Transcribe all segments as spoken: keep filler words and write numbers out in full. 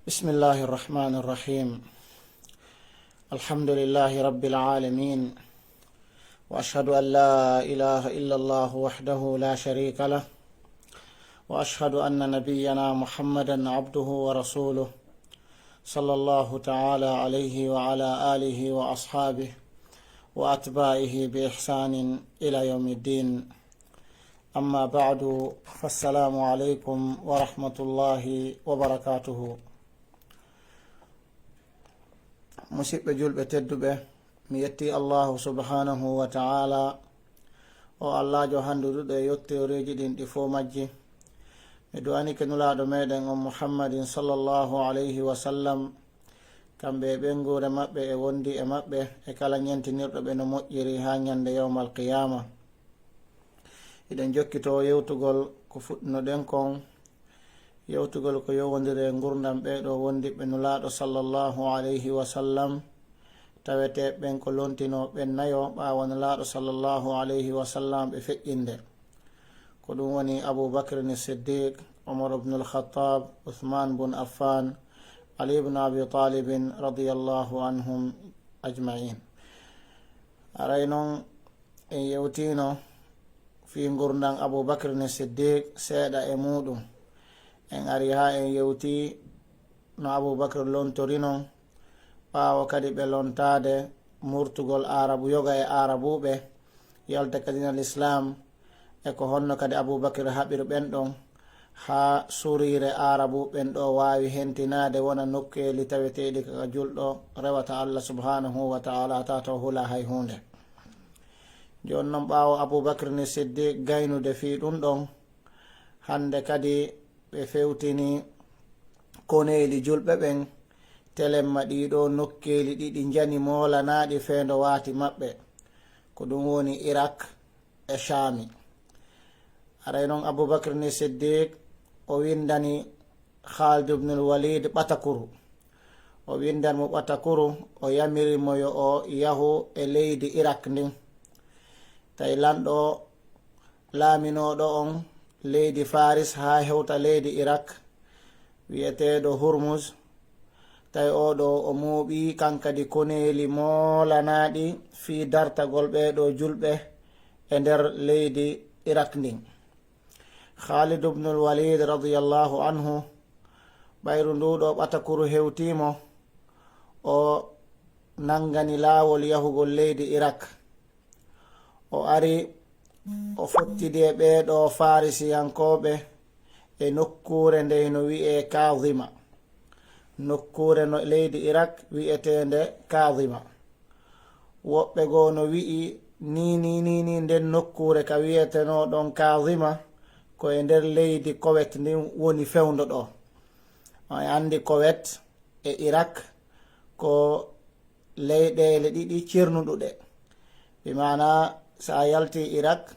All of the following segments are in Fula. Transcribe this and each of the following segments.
بسم الله الرحمن الرحيم. الحمد لله رب العالمين. وأشهد أن لا إله إلا الله وحده لا شريك له. وأشهد أن نبينا محمدا عبده ورسوله. صلى الله تعالى عليه وعلى آله وأصحابه وأتباعه بإحسان إلى يوم الدين. أما بعد، فالسلام عليكم ورحمة الله وبركاته. Musiɓɓe julɓe tedduɓe, mi yetti Allahu subhanahu wa ta'ala, o Allajo handuduɗo e yettoreeji ɗin ɗi fow majji. Mi du'anike Nulaaɗo meɗen on Muhammadin sallallahu alayhi wa sallam, kamɓe e ɓeynguure maɓɓe e wondi e maɓɓe e kala ñentinirɗo ɓe no moƴƴiri haa ñande yawmal qiyaama. Hiɗen jokkitoo yewtugol ko fuɗɗunoɗen kon, yewtugol ko yowondiri e ngurndan ɓee ɗoo wondiɓɓe Nulaaɗo sallallahu alayhi wa sallam, tawetee ɓen ko lontinoo ɓen nayo ɓaawo Nulaaɗo sallallahu alayhi wa sallam ɓe feƴƴinde. Ko ɗum woni Abu Bakr ni Siddiq, Umar ibn al-Khattab, Uthman bun Affan, Ali ibn Abi Talibin radiyallahu anhum ajma'in. Aray non, en yewtiino fii ngurndan Abu Bakr ni Siddiq seeɗa e muuɗum. En ari haa en yewtii no Abu Bakr lontori non, ɓaawo kadi ɓe lontaade murtugol Aarabu, yoga e Aarabuuɓe, yalta ka diina Lislaam, e ko honno kadi Abu Bakr haɓiri ɓen ɗon, haa suriire Aarabuuɓe ɓen ɗoo waawi hentinaade wona nokkeeli taweteeɗi ka julɗo rewata Allah subhanahu wa ta'ala, taa taw hula hay huunde. Jooni non, ɓaawo Abu Bakr ni Siddiq gaynude fii ɗum ɗon, hande kadi ɓe fewtini koneeli julɓe ɓen, telemma ɗii ɗoo nokkeeli ɗiɗi njani moolanaaɗi feendo waati maɓɓe, ko ɗum woni Irak e Shaami. Aray non, Abu Bakr ni Siddiq o windani Khalid ibn al-Walid ɓatakuru. O windan mo ɓatakuru, o yamiri mo yo o yahu e leydi Irak ndin. Tawi lanɗo laaminooɗo on leydi Faris haa hewta leydi Irak, wi'eteeɗo Hurmuz, tawi oo ɗoo o mooɓii kan kadi koneeli moolanaaɗi fii dartagol ɓee ɗoo julɓe e nder leydi Irak ndin. Khalid ibn al-Walid radiyallahu anhu, ɓayru nduu ɗoo ɓatakuru hewtii mo, o nangani laawol yahugol leydi Irak. O ari, o fottidi e ɓee ɗoo Farisiyankooɓe e nokkuure nde hino wi'ee Kaadima. Nokkuure no leydi Irak wi'eteende Kaadima. Woɓɓe goo no wi'i, nii, nii, nii, nii, nden nokkuure ka wi'etenoo ɗon Kaadima, ko e nder leydi Kowet ndin woni fewndo ɗoo. On e anndi Kowet e Irak ko leyɗeele ɗiɗi cernuɗuɗe. Bi maanaa, so a yaltii Irak,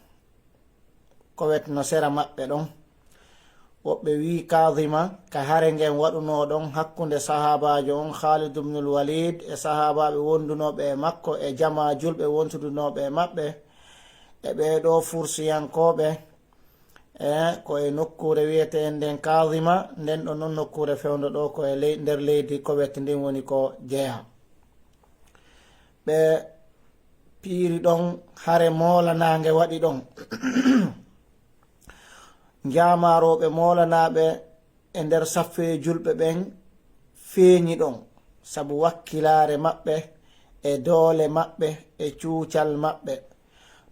Kowet no sera maɓɓe ɗon. Woɓɓe wi'i Kaadima, ka hare ngen waɗunoo ɗon hakkunde sahaabaajo on Khalid ibnul Walid e sahaabaaɓe wondunooɓe e makko e jamaa julɓe wontudunooɓe e maɓɓe, e ɓee ɗoo Fursiyankooɓe, e ko e nokkuure wi'eteende nden Kaadima, nden ɗon non nokkuure fewndo ɗoo ko e ley-, nder leydi Kowet ndin woni ko jeyaa. Ɓe piiri ɗon hare moolanaange waɗi ɗon. Jaamaarooɓe moolanaaɓe e nder saffeeji julɓe ɓen feeñi ɗon, sabu wakkilaare maɓɓe e doole maɓɓe e cuucal maɓɓe.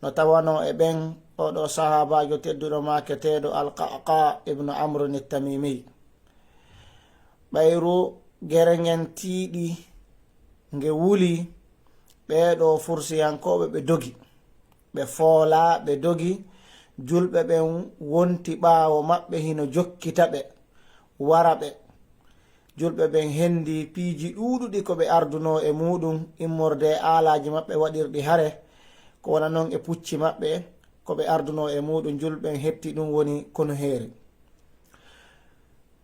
No tawanoo e ɓen, oo ɗoo sahaabaajo tedduɗo maaketeeɗo Al-Qa'qa ibnu Amru Tamimi. Ɓayru gere ngen tiiɗi, nge wuli, ɓee ɗoo Fursiyankooɓe ɓe dogi. Ɓe foolaa, ɓe dogi. Julɓe ɓen wonti ɓaawo maɓɓe, hino jokkita ɓe, wara ɓe. Julɓe ɓen hendi piiji ɗuuɗuɗi ko ɓe ardunoo e muuɗum, immorde e aalaaji maɓɓe waɗirɗi hare, ko wona non e pucci maɓɓe, ko ɓe ardunoo e muuɗum, julɓe ɓen hetti ɗum woni kono heeri.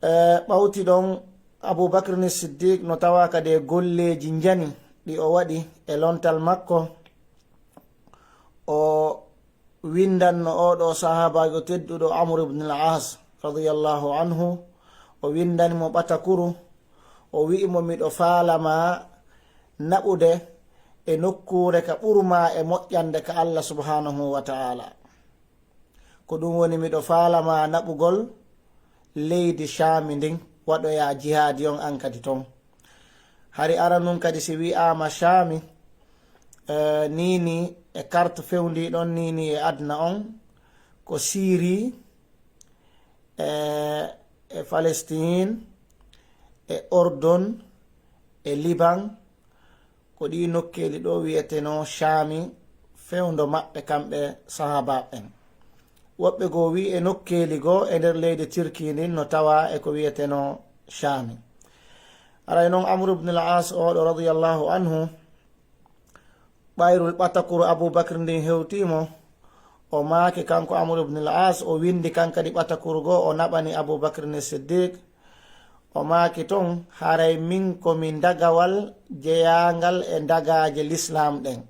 E, ɓawti ɗon, Abu Bakr ni Siddiq no tawaa kadi e golleeji njani ɗi o waɗi e lontal makko. O windanno oo ɗoo sahaabaajo tedduɗo Amr ibn al-As radiyallahu anhu, o windani mo ɓatakuru, O wi'i mo, "Miɗo faalamaa naɓude e nokkuure ka ɓurmaa e moƴƴande ka Allah subhaanahu wa ta'ala. Ko ɗum woni, miɗo faalamaa naɓugol leydi Shaami ndin, waɗoyaa jihaadi on an kadi ton." Hari aranun kadi si wi'aama Shaami, eh, nii nii e carte fewndiiɗon nii nii e aduna on, ko Siri, e, e Palestine, e Ordon, e Liban, ko ɗii nokkeeli ɗoo wi'etenoo Shaami fewndo maɓɓe kamɓe sahaabaaɓe ɓen. Woɓɓe goo wi'i e nokkeeli goo e nder leydi Turki ndin no tawaa e ko wi'etenoo Shaami. Aray non Amr ibn al-As oo ɗoo radiyallahu anhu, ɓayru ɓatakuru Abu Bakr ndin hewtii mo, o maaki kanko Amr ibn al-As, o windi kan kadi ɓatakuru goo, o naɓani Abu Bakr ni Siddiq. O maaki ton, "Haray min ko mi ndagawal jeyaangal e ndagaaje Lislaam ɗen.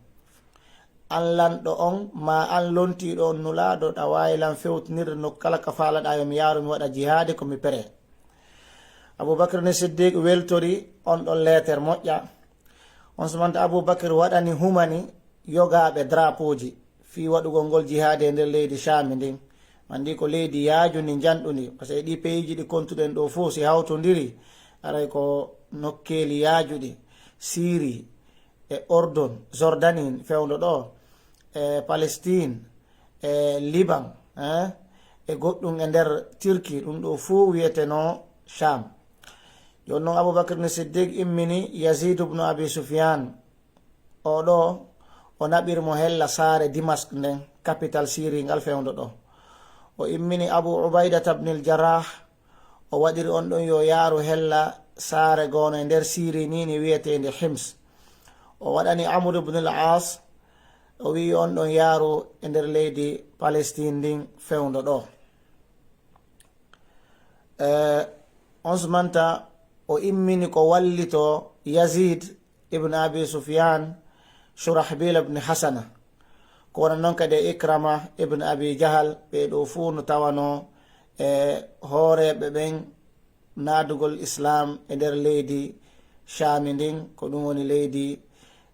An lanɗo on, maa an lontiiɗo on Nulaaɗo, ɗa waawi lan fewtinirde nokku kala ka faalaɗaa yo mi yaaru mi waɗa jihaadi, ko mi prêt." Abu Bakr ni Siddiq weltori on ɗon leeter moƴƴa. On sumanta Abu Bakr waɗani, humani yogaaɓe drapeauji fii waɗugol ngol jihaadi e nder leydi Shaami ndin. Anndi ko leydi yaajundi, njanɗundi, parce que ɗii peyiiji ɗi kontuɗen ɗoo fow, si hawtondiri, aray ko nokkeeli yaajuɗi, Siri, e Ordon, Jordanie fewndo ɗoo, e Palestine, e Liban, eh, e goɗɗum e nder Turki, ɗum ɗoo fow wi'etenoo Sham. Jooni non Abu Bakr ni Siddiq immini Yazid ibn Abi Sufyan, oo ɗoo, o naɓiri mo hella saare Dimask nden, capital Siri ngal fewndo ɗoo. O immini Abu Ubaidata ibn al-Jarrah, o waɗiri on ɗon yo yaaru hella saare goono e nder Siri nii ni wi'eteende Hims. O waɗani Amr ibn al-As, o wi'i on ɗon yaaru e nder leydi Palestine ndin fewndo ɗoo. Eh, on sumanta o immini ko wallitoo Yazid ibn Abi Sufyan, Shurahbil ibn Hasana. Ko wona non kadi e Ikrama ibn Abi Jahal, ɓee ɗoo fuu no tawanoo e hooreeɓe ɓen naadugol Islaam e nder leydi Shaami ndin, ko ɗum woni leydi,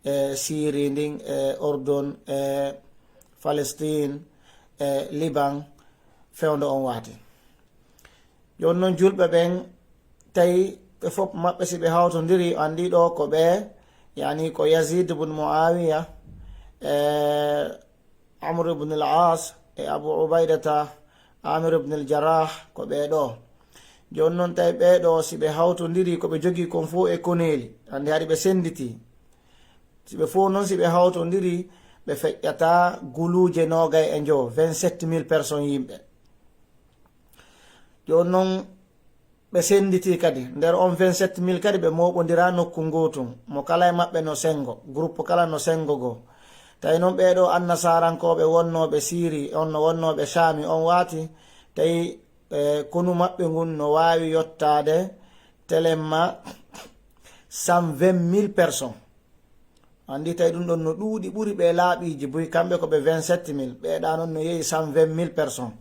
e, Siri ndin, e, Ordon, e, Palestine, e, Liban, fewndo on waati. Jooni non julɓe ɓen, tawi ɓe fof maɓɓe, si ɓe hawtondiri, anndi ɗoo ko ɓe, yani ko Yazid ibn Muawiya, e, Amr ibn al-As, e Abu Ubaidata, Amir ibn al-Jarrah, ko ɓee ɗoo. Jooni non tawi ɓee ɗoo, si ɓe hawtondiri, ko ɓe jogii kon fof e koneeli, anndi hari ɓe sennditii. Si ɓe fof non, si ɓe hawtondiri, ɓe feƴƴataa guluuje noogay e njowo, vingt-sept mille personnes yimɓe. Jooni non, ɓe sennditii kadi. Nder on vingt-sept mille kadi, ɓe mooɓondiraa nokku ngootun. Mo kala e maɓɓe no senngo, groupe kala no senngo goo. Tawi non ɓee ɗoo annasaarankooɓe wonnooɓe Siri, on no wonnooɓe Shaami on waati, tawi, e, konu maɓɓe ngun no waawi yottaade telemma cent vingt mille personnes. Anndi tawi ɗum ɗon no ɗuuɗi, ɓuri ɓe laaɓiiji buy, kamɓe ko ɓe vingt-sept mille, ɓee ɗaa non no yehi cent vingt mille personnes.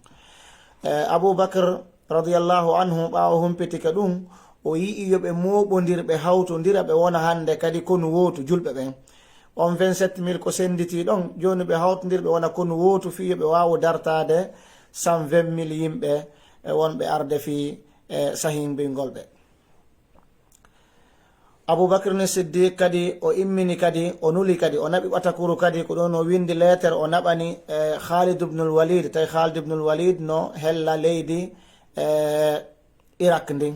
E, Abu Bakr radiyallahu anhu, ɓaawo humpitike ɗum, o yi'i yo ɓe mooɓondir, ɓe hawtondira, ɓe wona hannde kadi konu wootu julɓe ɓen. On vingt-sept mille ko sennditii ɗon, jooni ɓe hawtondiri, ɓe wona konu wootu fii yo ɓe waawu dartaade cent vingt mille yimɓe, e, wonɓe arde fii, e, sahinbingol ɓe. Abu Bakr ni Siddiq kadi, o immini kadi, o nuli kadi, o naɓi ɓatakuru kadi, ko ɗon o windi leeter, o naɓani, e, Khalid ibn al-Walid. Tawi Khalid ibn al-Walid no hella leydi, e, Irak ndin.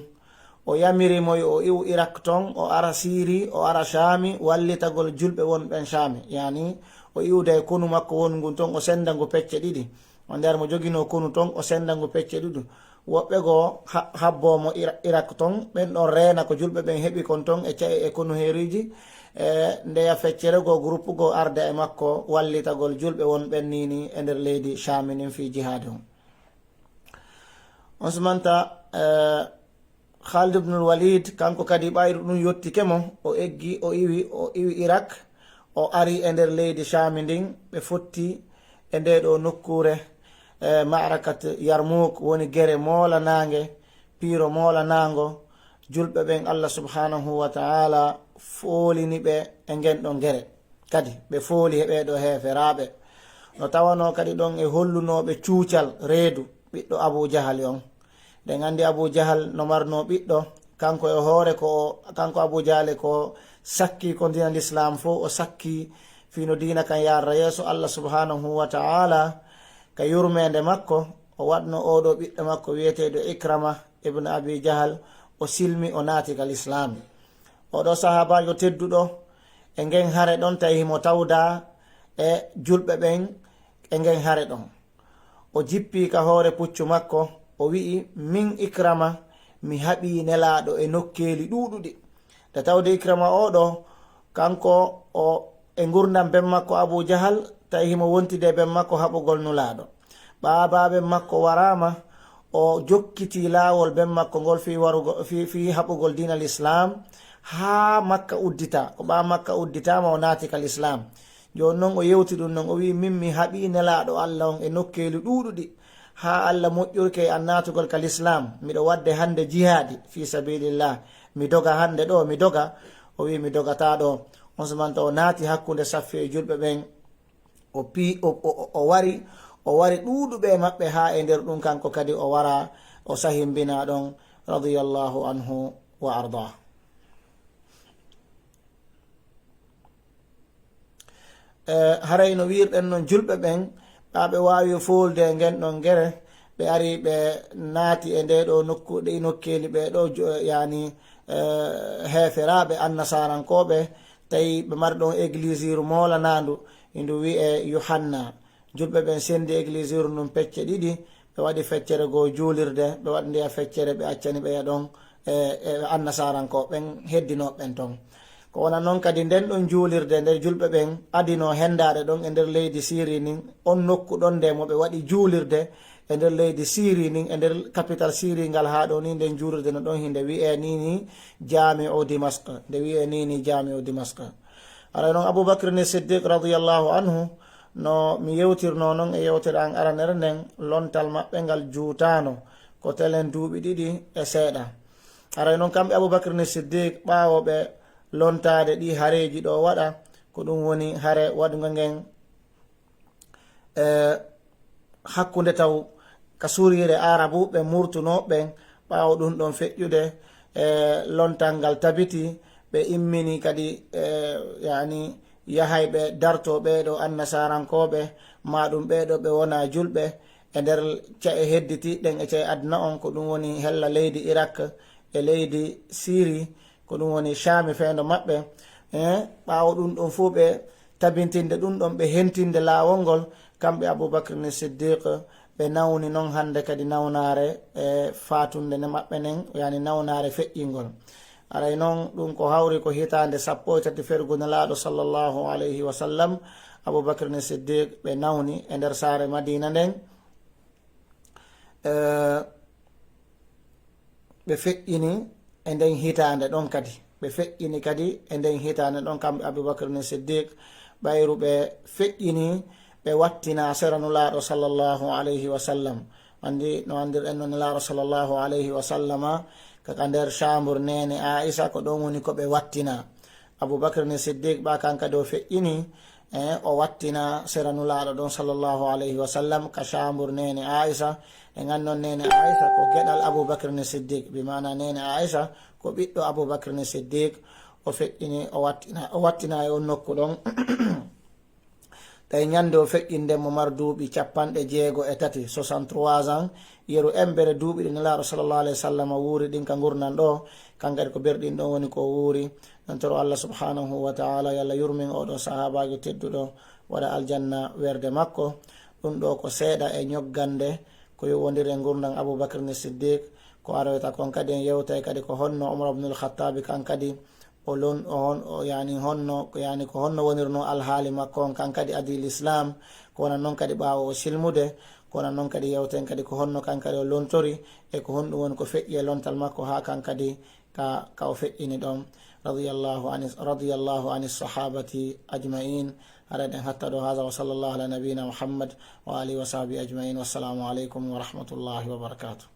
O yamiri mo yo o iwu Irak ton, o ara Siri, o ara Shaami, wallitagol julɓe wonɓen Shaami. Yani, o iwda e konu makko wonngun ton, o sennda ngu pecce ɗiɗi. O nder mo joginoo konu ton, o sennda ngu pecce ɗiɗi. Woɓɓe goo ha-, habboo mo Ira-, Irak ton, ɓen ɗon reena ko julɓe ɓen heɓi kon ton e ca'e e konu heeriiji. E ndeya feccere goo, groupe goo arda e makko wallitagol julɓe wonɓen nii nii e nder leydi Shaami ndin fii jihaadi on. On sumanta, e, Khalid ibn al-Walid, kanko kadi ɓayru ɗum yottike mo, o eggi, o iwi, o iwi Irak, o ari e nder leydi Shaami ndin, ɓe fotti e ndee ɗoo nokkuure, e, Ma'rakat Yarmouk, woni gere moolanaange, piiro moolanaango, Julɓe ɓen, Allah subhanahu wa ta'ala foolini ɓe e ngen ɗon gere. Kadi ɓe fooli he ɓee ɗoo heeferaaɓe. No tawanoo kadi ɗon e hollunooɓe cuucal reedu ɓiɗɗo Abu Jahal on. Ɗen anndi Abu Jahal no marnoo ɓiɗɗo, kanko e hoore ko o, kanko Abu Jahal ko sakki ko diina Lislaam fof, o sakki fii no diina kan yaarra yeeso. Allah subhanahu wa ta'ala ka yurmeende makko, o waɗno oo ɗoo ɓiɗɗo makko wi'eteeɗo Ikrama ibn Abi Jahal, o silmi, o naati ka Lislaam. Oo ɗoo sahaabaajo tedduɗo, e ngen hare ɗon, tawi himo tawdaa e julɓe ɓen e ngen hare ɗon. O jippii ka hoore puccu makko, o wi'i, "Min Ikrama, mi haɓii Nelaaɗo e nokkeeli ɗuuɗuɗi." Nde tawde Ikrama oo ɗoo, kanko o e ngurndan ben makko Abu Jahal, tawi himo wontide ben makko haɓugol Nulaaɗo. Ɓaa baaben makko waraama, o jokkitii laawol ben makko ngol fii warugo-, fii, fii haɓugol diina Lislaam haa Makka udditaa. Ko ɓaa Makka udditaama, o naati ka Lislaam. Jooni non o yewti ɗum non, o wi'i, "Min mi haɓii Nelaaɗo Allah on e nokkeeli ɗuuɗuɗi, haa Allah moƴƴorke e an naatugol ka Lislaam. Miɗo waɗde hannde jihaadi fii sabilillah. Mi doga hannde ɗoo, mi doga." O wi'i, "Mi dogataa ɗoo." On suman to o naati hakkunde saffe e julɓe ɓen, o pii-, o, o, o, o wari, o wari ɗuuɗuɓe e maɓɓe, haa e nder ɗum kanko kadi o wara, o sahimbina ɗon, radiyallahu anhu wa arda. E, haray no wiirɗen non, julɓe ɓen, ɓaa ɓe waawi foolude e ngen ɗon gere, ɓe ari ɓe naati e ndee ɗoo nokku, ɗi nokkeeli ɓee ɗoo jo-, yaani, e, heeferaaɓe annasarankooɓe, tawi ɓe mari ɗon eglisiiru moolanaandu, hindu wi'ee Yuhanna. Julɓe ɓen sendi eglisiiru ndun pecce ɗiɗi, ɓe waɗi feccere goo juulirde, ɓe waɗi ndeya feccere, ɓe accani ɓeya ɗon, e, e annasarankooɓe ɓen heddinooɓe ɓen ton. Ko wona non kadi nden ɗon juulirde nde julɓe ɓen adinoo hendaade ɗon e nder leydi Siri ndin, on nokku ɗon nde mo ɓe waɗi juulirde e nder leydi Siri ndin, e nder kapital Siri ngal haa ɗoo ni, nden juulirde no ɗon hinde wi'ee nii nii Jaami'u Dimasq, nde wi'ee nii nii Jaami'u Dimasq. Haray non Abu Bakr ni Siddiq radiyallahu anhu, no mi yewtirnoo non e yewtere an aranere nden, lontal maɓɓe ngal juutaano, ko telen duuɓi ɗiɗi e seeɗa. Haray non kamɓe Abu Bakr ni Siddiq, ɓaawo ɓe lontaade ɗi hareeji ɗoo waɗa, ko ɗum woni hare waɗungo ngen, e, hakkunde taw ka suriire Aarabuɓe murtunooɓe ɓen, ɓaawo ɗum ɗon feƴƴude, e, lontal ngal tabiti, ɓe immini kadi, e, yaani yahayɓe dartoo ɓee ɗoo annasarankooɓe, maa ɗum ɓee ɗoo ɓe wonaa julɓe, e nder ca'e hedditiiɗen e ca'e aduna on, ko ɗum woni hella leydi Irak e leydi Siri, ko ɗum woni Shaami fewndo maɓɓe. E, ɓaawo ɗum ɗon fof ɓe tabintinde ɗum ɗon, ɓe hentinde laawol ngol, kamɓe Abu Bakr ni Siddiq, ɓe nawni non hannde kadi nawnaare, e, faatunde nde maɓɓe nden, yaani nawnaare feƴƴingol. Aray non ɗum ko hawri ko hitaande sappo e tati fergu Nelaaɗo sallallahu alayhi wa sallam, Abu Bakr ni Siddiq, ɓe nawni e nder saare Madiina nden. E, ɓe feƴƴini e nden hitaande ɗon kadi. Ɓe feƴƴini kadi e nden hitaande ɗon, kamɓe Abu Bakr ni Siddiq, ɓayru ɓe feƴƴini, ɓe wattina sera Nulaaɗo sallallahu alayhi wa sallam. Anndi, no anndirɗen no Nelaaɗo sallallahu alayhi wa sallama, ka, ka nder chambre neene Aisha, ko ɗon woni ko ɓe wattina. Abu Bakr ni Siddiq, ɓa kan kadi o feƴƴini, e, o wattina sera Nulaaɗo ɗon sallallahu alayhi wa sallam ka chambre neene Aisha. E ngan non neene Aisha ko geɗal Abu Bakr ni Siddiq, bi maana neene Aisha ko ɓiɗɗo Abu Bakr ni Siddiq, o feƴƴini, o wattina, o wattina e on nokku ɗon. Tawi ñande o feƴƴinde mo mar duuɓi capanɗe jeego e tati, soixante-trois ans, yeru embere duuɓi ɗi Nelaaɗo sallallahu alayhi wa sallam wuuri ɗin ka ngurndan ɗo, kan kadi ko ber ɗin ɗon woni ko wuuri. Ɗon toro Allah subhanahu wa ta'ala, yo Allah yurmin oɗo sahaabaajo tedduɗo, waɗa aljanna werde makko. Ɗum ɗo ko seeɗa e ñoggande ko yowondiri e ngurndan Abu Bakr ni Siddiq. Ko aroyta kon kadi en yewtay kadi ko honno Umar ibn al-Khattabi kan kadi o lon-, o hon-, o yani honno, yani ko honno wonirno alhaali makko on kan kadi adii l'islam, ko wona non kadi ɓaawo o silmude, ko wona non kadi yewten kadi ko honno kan kadi o lontori, e ko honɗum woni ko feƴƴi e lontal makko haa kan kadi ka, ka o feƴƴini ɗon, radiyallahu ani, radiyallahu ani sahabati ajma'in. Hara eɗen hatta ɗo, haza wa sallallahu ala nabiyina Muhammad wa alihi wa sahbihi ajma'in. Wassalamu alaikum wa rahmatullahi wa barakatuh.